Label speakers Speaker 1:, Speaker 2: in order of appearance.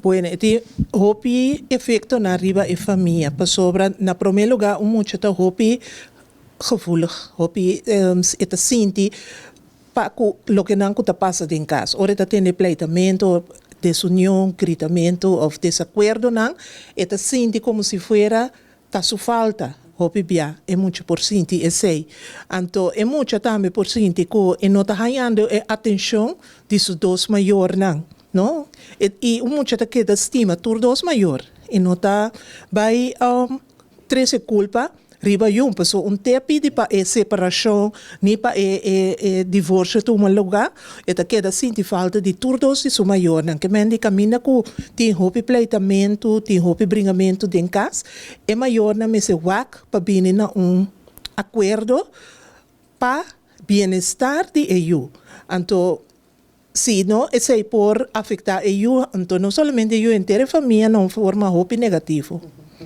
Speaker 1: Bueno, e tin hopi efectonan riba e famia, pasobra na prome lugar un mucha ta hopi gevoelig, hopi e ta sinti pa cu loke nan cu ta pasa den cas. Ora e ta tende pleitamento, desunion, gritamento of desacuerdonan, e ta sinti como si fuera Ta su falta, hopi bia e mucha por sinti esei. Anto e mucha tambe por sinti ku e no ta hañando e atenshon di su dos mayornan, no? E i un mucha ta keda stima tur dos mayor. E no ta bai trese kulpa riba yun, pasobra un te pidi pa e separashon ni pa e e e divorsio tuma lugá, e ta keda sinti falta di tur dos di su mayornan. Ke men di kaminda ku tin hopi pleitamentu, tin hopi bringamentu den kas, e mayornan mester wak pa bini na un akuerdo pa bienestar di e yu. Anto si no esei por afektá e yu, anto no solamente e yu, henter e famia na un forma hopi negativo.